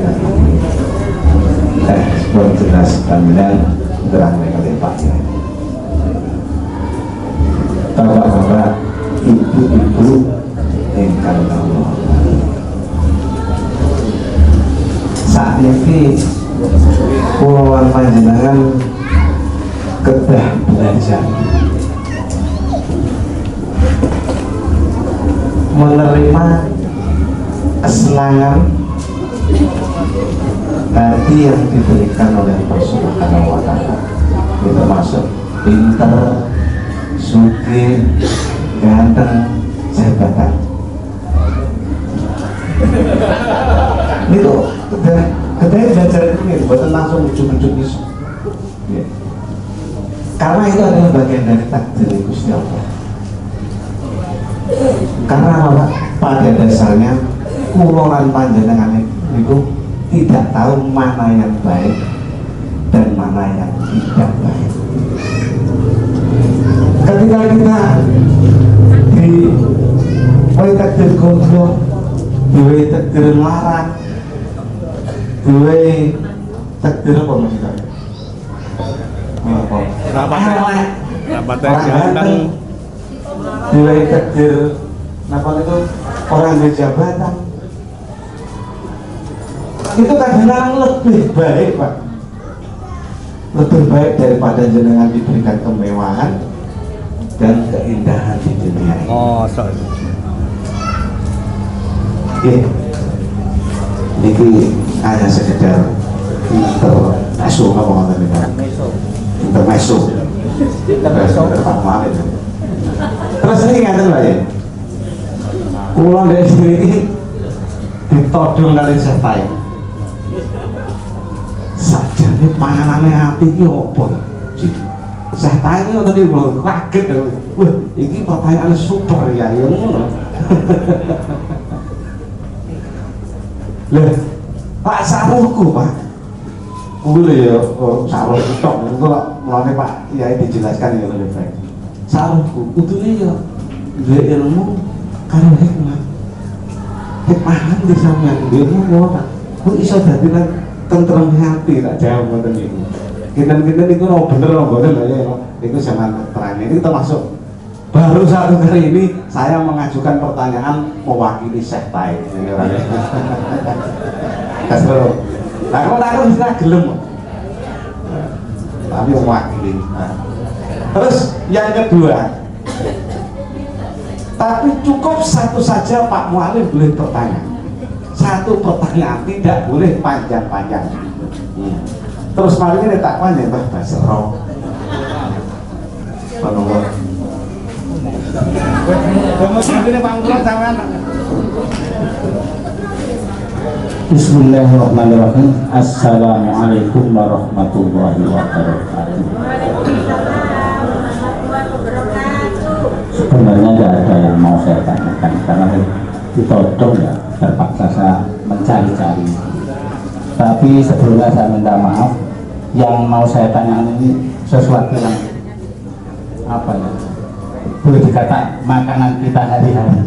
kita. Pun jelas panjenengan terang kalih Pak Kiai. Bapak-bapak, ibu-ibu ingkang kawula hormati. Saat ini kula lan panjenengan kedah belajar menerima kesenangan hati yang diberikan oleh Allah Subhanahu wa Ta'ala. Ini termasuk pinter, sugih, ganteng, jabatan. Ini kok kedah belajar ini, bukan langsung ujug-ujug iso. Ya. Karena itu adalah bagian dari takdir Gusti Allah. Karena apa? Pada dasarnya kula lan panjenengan itu tidak tahu mana yang baik dan mana yang tidak baik. Ketika kita di takdir goblok, di takdir larat, di takdir apa mas kita? Apa? Elek, Rapate orang ganteng. Ganteng, di takdir napa itu, orang di jabatan itu kadang-kadang lebih baik, Pak, lebih baik daripada jenengan diberikan kemewahan dan keindahan di dunia ini. Oh, so. Oke. Ini hanya sekedar intermezzo, apa ngoten niku? Intermezzo. Intermezzo Pak Malik. Terus ini ngaten, Pak, ya. Kula ndek sini iki ditodong kali Syekh. Sajane panganane ati iki apa? Syekh Taib iki ngoten niku kula kaget. Wah, iki pertanyaan super ya, ya ngono. Lah, Pak, saruhku, Pak. Kuwi lho ya, oh, saruh tok niku lho mulane Pak Kiai dijelaskan ya lebih baik. Saruhku kudune ya duwe ilmu karo hikmah. Hikmah di sampean duwe ilmu ora? Kok iso dadi lan tentrem hati, tak jawab ngoten niku. Kinten-kinten niku ora bener ora mboten lho ya, niku sampean terang. Ini termasuk baru satu kali ini saya mengajukan pertanyaan mewakili Syekh Taib. Kasro. Nah, kalau aku mesti gelem. Tapi mewakili. Nah. Terus yang kedua, tapi cukup satu saja Pak Mualim boleh bertanya. Satu pertanyaan, tidak boleh panjang-panjang. Terus mari ini tak panjang, Mbah Basro. Pak. Bismillahirrahmanirrahim. Assalamualaikum warahmatullahi wabarakatuh. Sebenarnya tidak ada yang mau saya tanyakan karena ditodong ya terpaksa saya mencari-cari. Tapi sebelumnya saya minta maaf, yang mau saya tanyakan ini sesuatu yang apa ya, boleh dikata makanan kita hari-hari.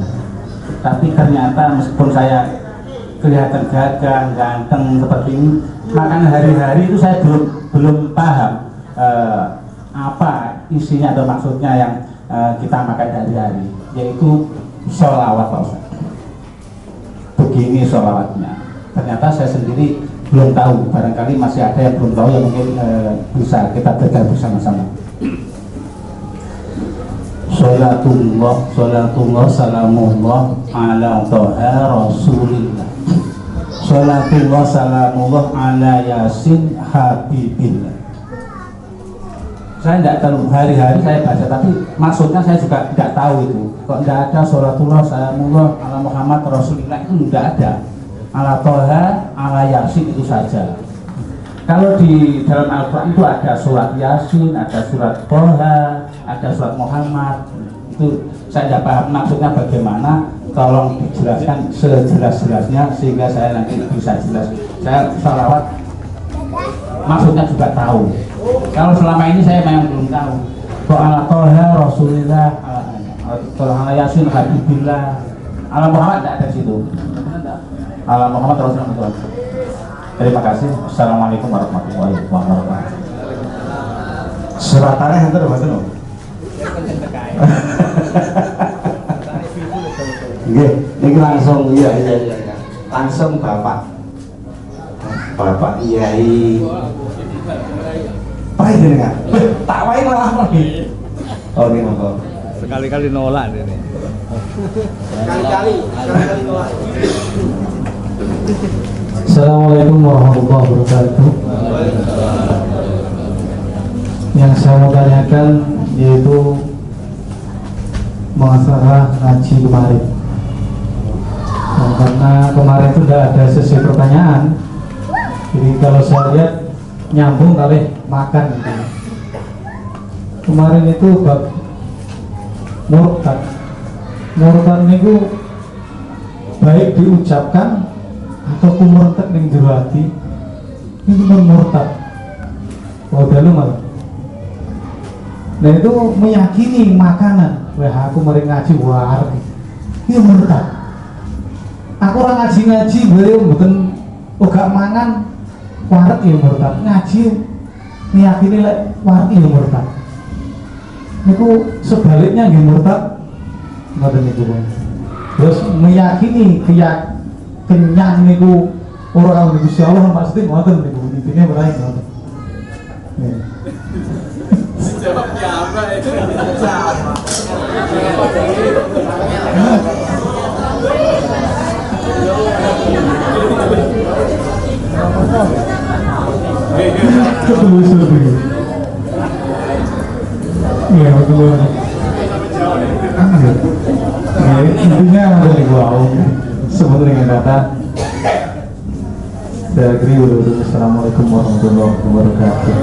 Tapi ternyata meskipun saya kelihatan gagah, ganteng seperti ini, makanan hari-hari itu saya belum belum paham apa isinya atau maksudnya yang kita makan hari-hari, yaitu sholawat, Pak Ustaz. Begini sholawatnya. Ternyata saya sendiri belum tahu, barangkali masih ada yang belum tahu yang mungkin bisa kita belajar bersama-sama. Sholatullah, sholatullah, salamullah ala toha rasulillah. Sholatullah, salamullah ala yasin habibillah. Saya tidak tahu, hari-hari saya baca, tapi maksudnya saya juga tidak tahu itu. Kok tidak ada sholatullah, salamullah ala Muhammad rasulillah, itu tidak ada. Ala toha, ala yasin itu saja. Kalau di dalam Al-Quran itu ada surat Yasin, ada surat Toha, ada surat Muhammad. Itu saya tidak paham maksudnya bagaimana. Tolong dijelaskan sejelas-jelasnya sehingga saya nanti bisa jelas. Saya sholawat maksudnya juga tahu. Kalau selama ini saya memang belum tahu. Kok ala Toha Rasulillah, ala Yasin Habibillah, ala Muhammad tidak ada di situ. Ala Muhammad Rasulullah. Terima kasih. Assalamualaikum warahmatullahi wabarakatuh. Suratannya enten mboten, lho? Nggih, niki langsung, iya. Langsung Bapak. Bapak Kiai. Pak jenengan. Tak wae malah lagi. Oh, nggih, monggo. Sekali-kali nolak ini. Kali-kali, kali-kali nolak. Assalamualaikum warahmatullahi wabarakatuh. Yang saya mau tanyakan yaitu masalah ngaji kemarin. Nah, karena kemarin itu tidak ada sesi pertanyaan, jadi kalau saya lihat nyambung kali makan gitu. Kemarin itu bab murtad. Murtad niku baik diucapkan atau kumurtad ning jero ati niku pun murtad. Oh, dalu malah. Nah, itu meyakini makanan, wah aku mari ngaji war, itu murtad. Aku ora ngaji-ngaji, boleh mboten, oh gak mangan wareg ya murtad. Ngaji meyakini lek wareg ya murtad. Niku sebaliknya nggih murtad ngoten niku, Bang. Terus meyakini kenyang niku ora kanggo Gusti Allah, maksudnya ngoten niku, intine ora ngoten. Nih. Jawab siapa itu? Sama. Ketelusur dulu. Iya, betul. Ya, intinya ada di wow. Sebenarnya kata saya akhiri. Assalamualaikum warahmatullahi wabarakatuh.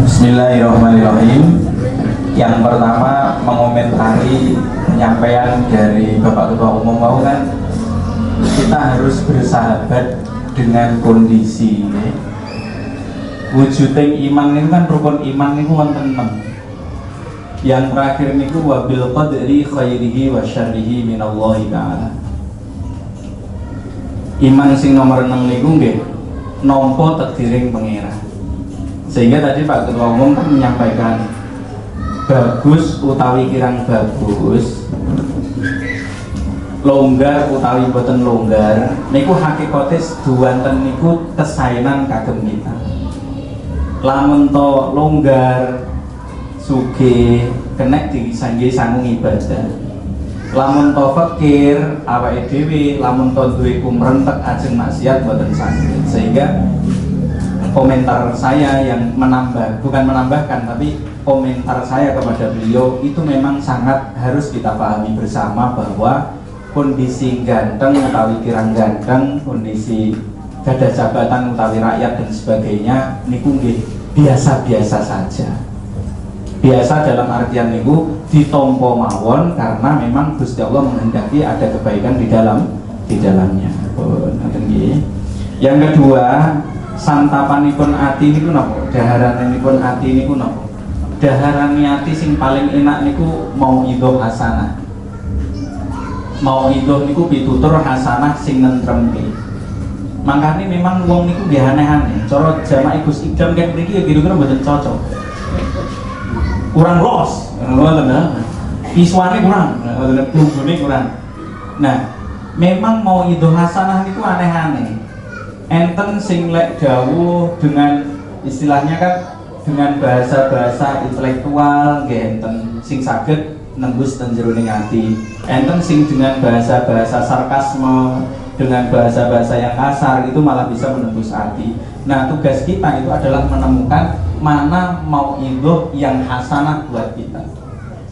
Bismillahirrahmanirrahim. Yang pertama mengomentari penyampaian dari Bapak Ketua Umum mau kan kita harus bersahabat dengan kondisi. Wujuding iman itu kan rukun iman itu wonten 6. Yang terakhir niku wabil qadri khairihi wa syarrihi minallahi ta'ala. Iman sing nomor 6 niku nggih nampa takdiring Pangeran. Sehingga tadi Pak Ketua Umum kan menyampaikan bagus utawi kirang bagus, longgar utawi boten longgar niku hakikate seduwanten niku kesaenan kagem kita. Lamun to longgar sugih kenek disangge sangung ibadah. Lamun to fakir awake dhewe, lamun to duwe kumrentek ajeng maksiat boten saged. Sehingga komentar saya yang menambah, bukan menambahkan, tapi komentar saya kepada beliau itu memang sangat harus kita pahami bersama bahwa kondisi ganteng utawi kirang ganteng, kondisi gadah jabatan utawi rakyat dan sebagainya niku nggih biasa-biasa saja. Biasa dalam artian niku ditompo mawon karena memang Gusti Allah menghendaki ada kebaikan di dalamnya. Pun ngoten nggih. Yang kedua, santapanipun ati niku napa? Daharanipun ati niku napa? Daharane ati sing paling enak niku mauidhoh hasanah. Mauidhoh niku pitutur hasanah sing nentremke. Makanya memang wong niku nggih aneh-aneh. Cara jamaah Gus Iqdam kan mriki ya kira-kira mboten cocok. Kurang los, ngoten lho. Pisuane kurang, ngoten bumbune kurang. Nah, memang mauidhoh hasanah niku aneh-aneh. Enten sing lek dawuh dengan istilahnya kan dengan bahasa-bahasa intelektual nggih enten sing saged nembus ten jero ning ati. Enten sing dengan bahasa-bahasa sarkasme, dengan bahasa-bahasa yang kasar itu malah bisa menembus hati. Nah, tugas kita itu adalah menemukan mana mauidhoh yang hasanah buat kita,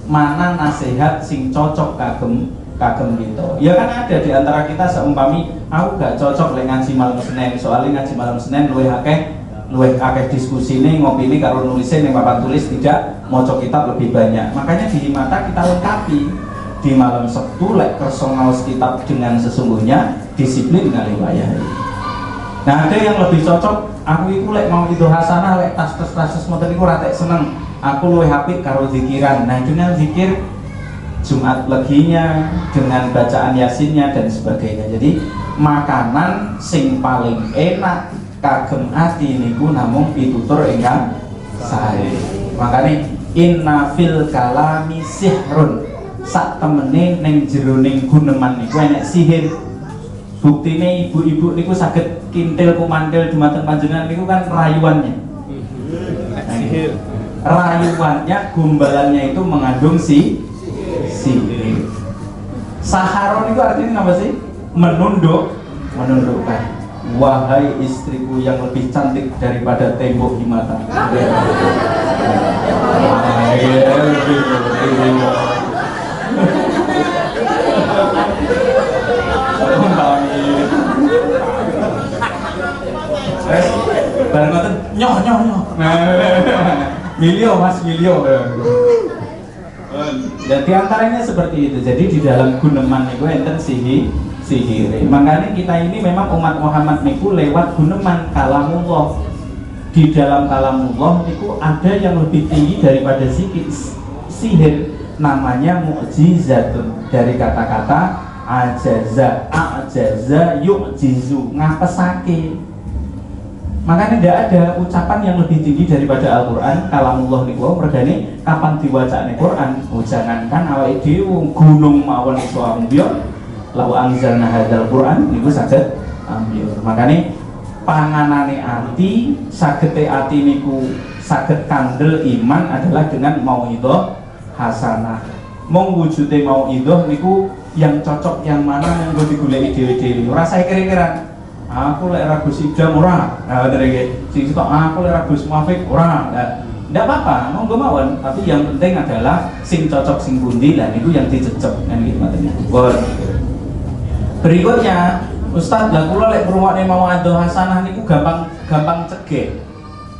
mana nasihat sing cocok kagem kagem gitu. Ya kan ada di antara kita seumpami aku gak cocok lek ngaji malam Senin, soalnya ngaji malam Senin luwih akeh diskusi nih, ngopi ini karo nulisnya ning papan tulis, tidak maca kitab lebih banyak. Makanya di Himata kita lengkapi di malam Sabtu lek kersa ngaos kitab dengan sesungguhnya disiplin kalih wayahe. Nah, ada yang lebih cocok, aku iku lek mauidhoh hasanah, lek tas tas tas ngoten niku ora tek seneng. Aku luwih apik karo zikiran. Nah, dengan zikir Jumat Leginya, dengan bacaan Yasinnya dan sebagainya. Jadi makanan sing paling enak kagem ati niku namung pitutur ingkang sae. Makane inna fil kalami sihrun. Sak temene ning jeroning guneman niku enek sihir. Buktine ibu-ibu niku saged kintil kumantil dumateng panjenengan niku kan rayuannya. Sihir. Rayuannya, gombalannya itu mengandung sihir. Saharon itu artinya apa sih? Menunduk, menundukkan. Wahai istriku yang lebih cantik daripada tembok Himata. Ah, iya, lebih, lebih. Umpami. Wes, bareng ngoten nyoh nyoh nyoh. Milio Mas, milio. Dan diantaranya seperti itu. Jadi di dalam guneman niku enten sihire. Makanya kita ini memang umat Muhammad niku lewat guneman kalamullah. Di dalam kalamullah niku ada yang lebih tinggi daripada sihir, namanya mukjizatun, dari kata-kata ajaza, ajaza yu'jizu, ngapesake. Makanya tidak ada ucapan yang lebih tinggi daripada Al-Quran, kalamullah niku mergane kapan diwacane Quran, oh jangankan awake dhewe, gunung mawon iso ambyar. Lau anzalna hadzal Quran niku saged ambyar. Makanya panganane ati, sagete ati niku saged kandel iman adalah dengan mauidhoh hasanah. Mong wujude mauidhoh niku yang cocok yang mana monggo digoleki dhewe-dhewe. Ora usah kira-kira. Aku lek ra Gus Iqdam ora. Nah, ngoten iki. Sing sitok aku lek ra Gus Muwafiq ora. Nah, ndak apa-apa, monggo mawon, tapi yang penting adalah sing cocok sing pundi lah niku yang dicecep kan gitu ngoten niku. Bon. Berikutnya, Ustaz, lah kula lek ngrungokne mauidhoh hasanah niku gampang gampang cegek.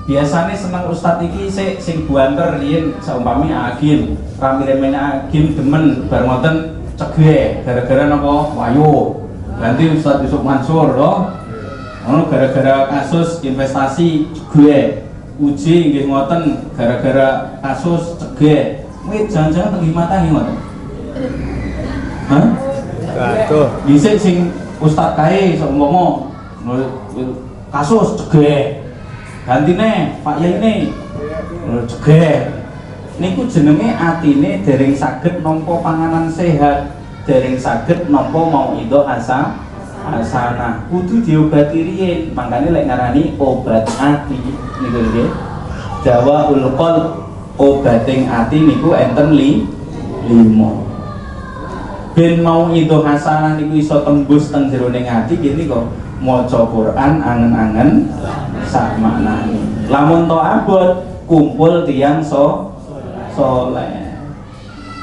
Biasanya seneng ustadz iki sik sing buanter riyin, saumpami Agim, rame-ramene Agim demen, bar ngoten cegek gara-gara napa wayo. Ganti Ustadz Yusuf Mansur loh. Ono gara-gara kasus investasi cegek. Uji nggih ngoten gara-gara kasus cegek. Wih, jangan-jangan teng mata nggih ngoten. Hah? Aduh. Dhisik sing ustadz kae seumpama kasus cegek. Gantine Pak Yai ini cegek. Niku jenenge atine dereng saged nampa panganan sehat, dereng saged nampa mauidhoh hasanah. Kudu diobati riyin, mangkane lek ngarani obat ati niku nggih. Dawaul qalb, obating ati niku enten limo. Ben mauidhoh hasanah niku iso tembus teng jeroning ati gini kok maca Quran angen-angen sak maknane. Lamun to abot kumpul tiyang soleh.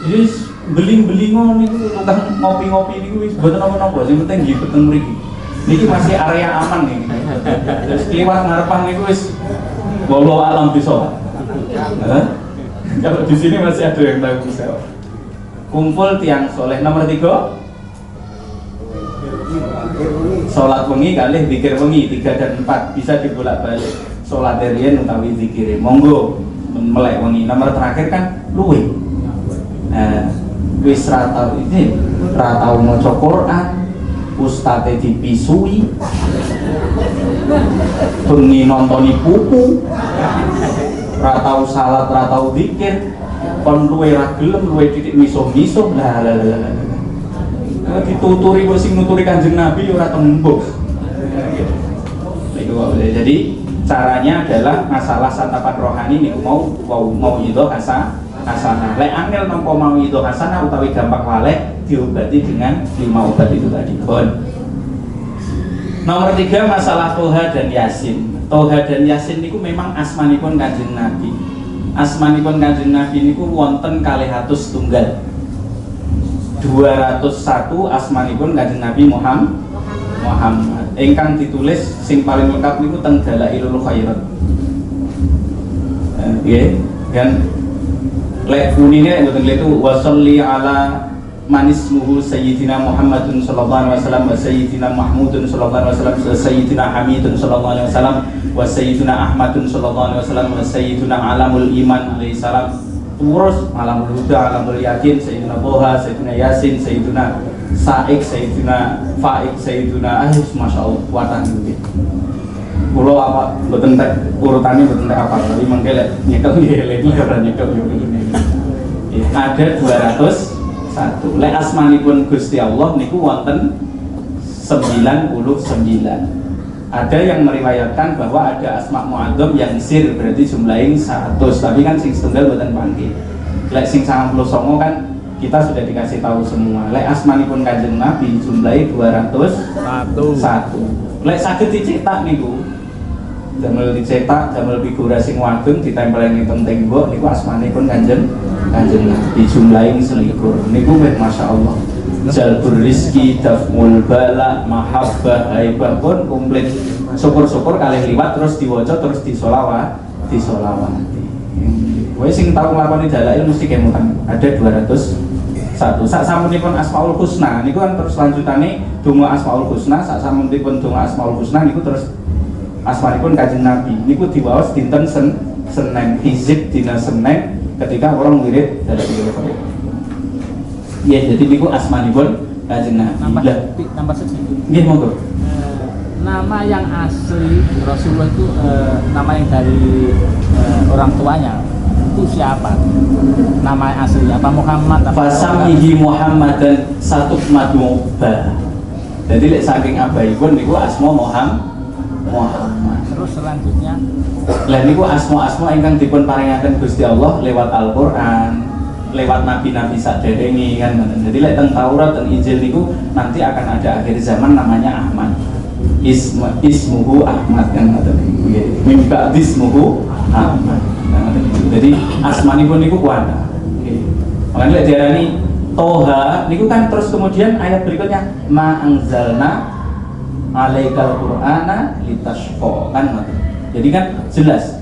Jadi beling-belingo niku tukang ngopi-ngopi niku wis mboten napa-napa, sing penting nggih beteng mriki. Niki masih area aman nih. Terus kliwat ngarepan niku wis wallahu alam bisawab. Hah? Kalau di sini masih ada yang tahu bisa. Kumpul tiyang soleh. Nomor 3, sholat wengi kalih zikir wengi, 3 dan 4 bisa dibolak-balik. Sholat riyen utawi zikire monggo melek wengi. Nomor terakhir kan luwe. Nah, wis ra tau ini, ra tau maca Quran, ustate dipisui, bengi nontoni pupu, ra tau salat, ra tau zikir, kon luwe ra gelem, luwe titik misuh-misuh. Lah lah lah lah. Lah, dituturi kok sing nuturi Kanjeng Nabi ora tembus. Niku wae. Jadi caranya adalah masalah santapan rohani niku mau mau mauidhoh hasanah. Lek angel nampa mauidhoh hasanah utawi gampang waleh diobati dengan 5 obat itu tadi. Bon. Nomor 3 masalah Toha dan Yasin. Toha dan Yasin niku memang asmanipun Kanjeng Nabi. Asmanipun Kanjeng Nabi niku wonten kalih atus tunggal. 201 asmanipun Kanjeng Nabi Muhammad. Ingkang ditulis sing paling lengkap niku teng Dalailul Khairat. Nggih, kan lek unine mboten itu wasalli ala Man ismuhu Sayyidina Muhammadun sallallahu alaihi wasallam wa Sayyidina Mahmudun sallallahu alaihi wasallam wa Sayyidina Hamidun sallallahu alaihi wasallam wa Sayyidina Ahmadun sallallahu alaihi wasallam wa Sayyidina Alamul Iman alaihi salam, terus Alamul Huda, Alamul Yakin, Sayyidina Toha, Sayyidina Yasin, Sayyidina Saik, Sayyidina Faik, Sayyidina, ah, Masya Allah, kuatan gitu. Kulo apa mboten tek urutane, mboten tek apa, tapi mengke lek nyekel nggih eling, ora nyekel yo ngene. Ada 201. Lek asmanipun Gusti Allah niku wonten 99. Ada yang meriwayatkan bahwa ada asma mu'adzam yang sir, berarti jumlahnya 100, tapi kan sing setunggal mboten panggih. Lek sing 99 kan kita sudah dikasih tahu semua. Lek asmanipun Kanjeng Nabi jumlahnya 201. Satu. Lek saged dicetak niku, damel dicetak, damel figura sing ageng, ditempel ing tembok niku asmanipun Kanjeng Kanjeng Nabi jumlahe 21 niku weh, Masya Allah. Jalbur rizki, daf'ul bala, mahabbah, haibah pun komplit. Syukur-syukur kalih liwat terus diwaca, terus disolawat, disolawati. Kowe sing tau nglakoni dalail mesti kemutan. Ada 201. Sak sampunipun Asmaul Husna niku kan terus lanjutane donga Asmaul Husna, sak sampunipun donga Asmaul Husna niku terus asmanipun Kanjeng Nabi. Niku diwaos dinten Senin, hizib dina Senin ketika orang wirid dari. Ya, jadi niku asmanipun Kanjeng Nabi. Tambah Lah, tambah sedikit. Nggih, monggo. Nama yang asli Rasulullah itu, nama yang dari orang tuanya itu siapa? Nama asli apa, Muhammad apa? Fasammihi Muhammadan satuhmadu uqbah. Jadi lek saking abaipun niku asma Muhammad. Terus selanjutnya? Lah, niku asma-asma ingkang dipun paringaken Gusti Allah lewat Al-Qur'an, lewat nabi-nabi saderenge kan ngoten. Jadi lek teng Taurat dan Injil niku nanti akan ada akhir zaman namanya Ahmad. Ismuhu Ahmad kan ngoten niku. Nggih. Min ba'dismuhu Ahmad. Nah, ngoten niku. Jadi asmanipun niku kuwata. Nggih. Makanya lek diarani Toha niku kan terus kemudian ayat berikutnya ma anzalna alaikal qur'ana litashqa kan ngoten. Jadi kan jelas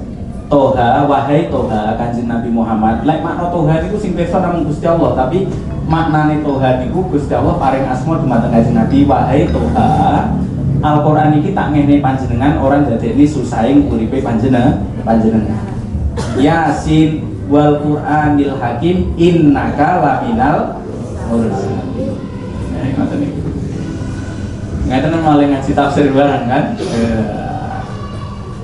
Toha, wahai Toha, Kanjeng Nabi Muhammad. Lek makna Toha niku sing pirsa namung Gusti Allah, tapi maknane Toha niku Gusti Allah paring asma dumateng Kanjeng Nabi, wahai Toha, Al-Qur'an iki tak ngene panjenengan ora ndadekne susahing uripe panjenengan. Yasin wal Qur'anil Hakim innaka laminal mursalin. Nah, ngoten niku. Ngaten malah ngaji tafsir bareng kan?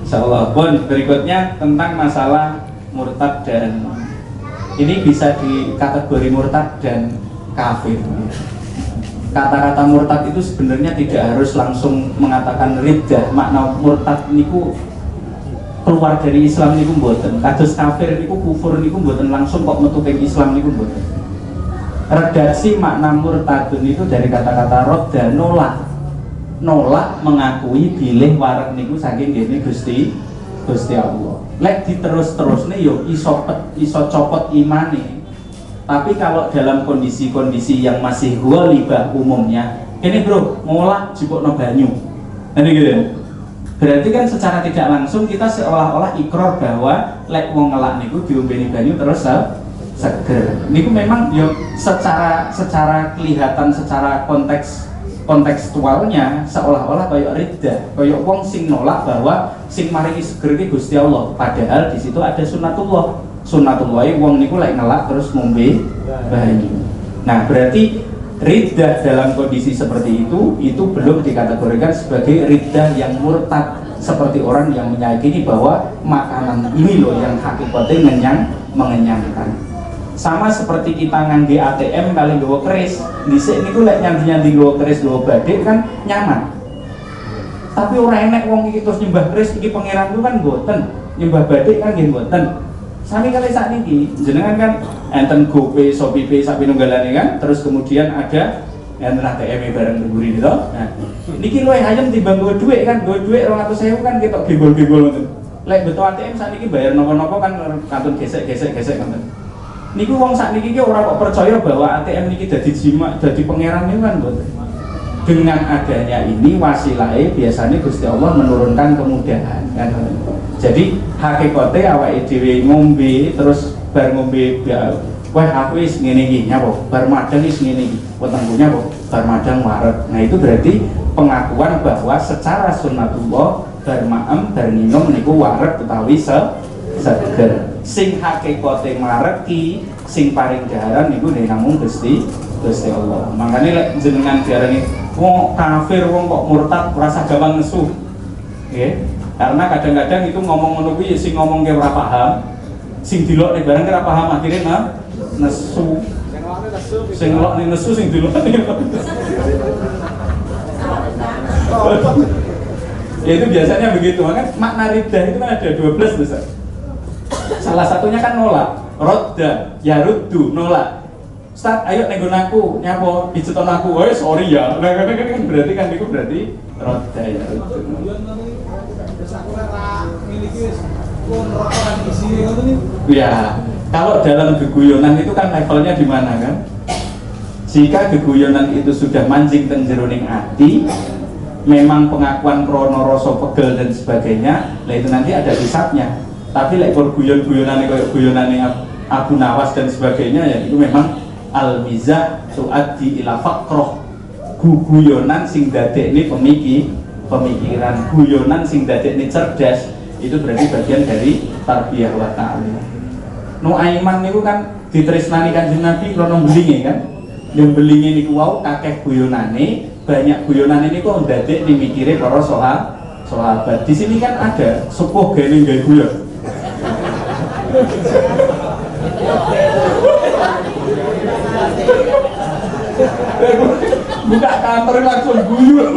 Insyaallah. Pun berikutnya tentang masalah murtad, dan ini bisa di kategori murtad dan kafir. Kata-kata murtad itu sebenarnya tidak harus langsung mengatakan riddah. Makna murtad niku keluar dari Islam niku mboten. Kados kafir niku, kufur niku mboten langsung kok metu ping Islam niku mboten. Redaksi makna murtadun itu dari kata-kata rodda, nolak. Nolak mengakui bilih wareg niku saking gene Gusti Gusti Allah. Lek diterus-terusne yo iso iso copot imane. Tapi kalau dalam kondisi-kondisi yang masih ghalibah umumnya, ini bro, ngolah jupukno banyu. Ini gitu ya. Berarti kan secara tidak langsung kita seolah-olah ikrar bahwa lek wong ngelak niku diombeni banyu terus seger. Niku memang yo secara secara kelihatan, secara konteks kontekstualnya seolah-olah kayak riddah, kayak wong sing nolak bahwa sing maringi seger iki Gusti Allah. Padahal di situ ada sunatullah. Sunatullah wong niku lek ngelak terus ngombe banyu. Nah, berarti riddah dalam kondisi seperti itu belum dikategorikan sebagai riddah yang murtad, seperti orang yang meyakini bahwa makanan ini loh yang hakikatnya mengenyangkan. Sama seperti kita ngangge ATM kalih nggawa keris. Dhisik niku lek nyandi-nyandi nggawa keris, nggawa badik kan nyaman. Tapi ora enek wong iki terus nyembah keris iki pangeranku kan mboten, nyembah badik kan nggih mboten. Sami kalih sakniki, jenengan kan enten GoPay, ShopeePay sak pinunggalane kan, terus kemudian ada enten ATM bareng mburi gitu. Nah, niki luwih ayem timbang nggawa dhuwit kan, nggawa dhuwit 200.000 kan ketok gembol-gembol ngoten. Lek beto ATM sakniki bayar napa-napa kan kantun gesek-gesek-gesek ngoten. Niku wong sakniki ki ora kok percaya bahwa ATM niki dadi jimat, dadi pangeran niku kan mboten. Dengan adanya ini wasilahe biasanya Gusti Allah menurunkan kemudahan kan. Jadi hakikate awake dhewe ngombe terus bar ngombe ya, Wah, aku wis ngene iki nyapa, bar madang wis ngene iki. Wetengku nyapa, bar madang wareg. Nah, itu berarti pengakuan bahwa secara sunnatullah bar maem bar minum niku wareg utawi seger. Sing hakikate mareki, sing paring daharan niku nggih namung Gusti Gusti Allah. Makanya lek jenengan diarani wong kafir, wong kok murtad, rasa gampang nesu. Nggih. Karena kadang-kadang itu ngomong ngono kuwi sing ngomong ke ora paham, sing dilokne barang ora paham akhirnya nah, nesu. Sing ngelokne nesu, sing dilokne. Ya itu biasanya begitu. Maka makna riddah itu kan ada 12 besar. Salah satunya kan nolak. Rodda, yaruddu, nolak. Ustaz, ayo nenggon aku, nyapo, pijeton aku. Oh, sorry ya. Nah, kan, kan, berarti kan itu berarti rodda yaruddu. Ya, kalau dalam geguyonan itu kan levelnya di mana kan? Jika geguyonan itu sudah mancing teng jeroning ati, memang pengakuan krono rasa pegel dan sebagainya, lah itu nanti ada hisabnya. Tapi lek guyon-guyonane koyo guyonane Abu Nawas dan sebagainya, ya itu memang al mizah tuaddi ila faqroh, guguyonan sing dadekne pemikiran, guyonan sing dadekne cerdas, itu berarti bagian dari tarbiyah wa ta'lim. Nuaiman niku kan ditresnani Kanjeng Nabi krono belinge kan. Yang belinge niku wau kakeh guyonane, banyak guyonane niku ndadekne mikire para sahabat. Di sini kan ada sepuh gene gawe guyon. Buka kantor langsung guyon.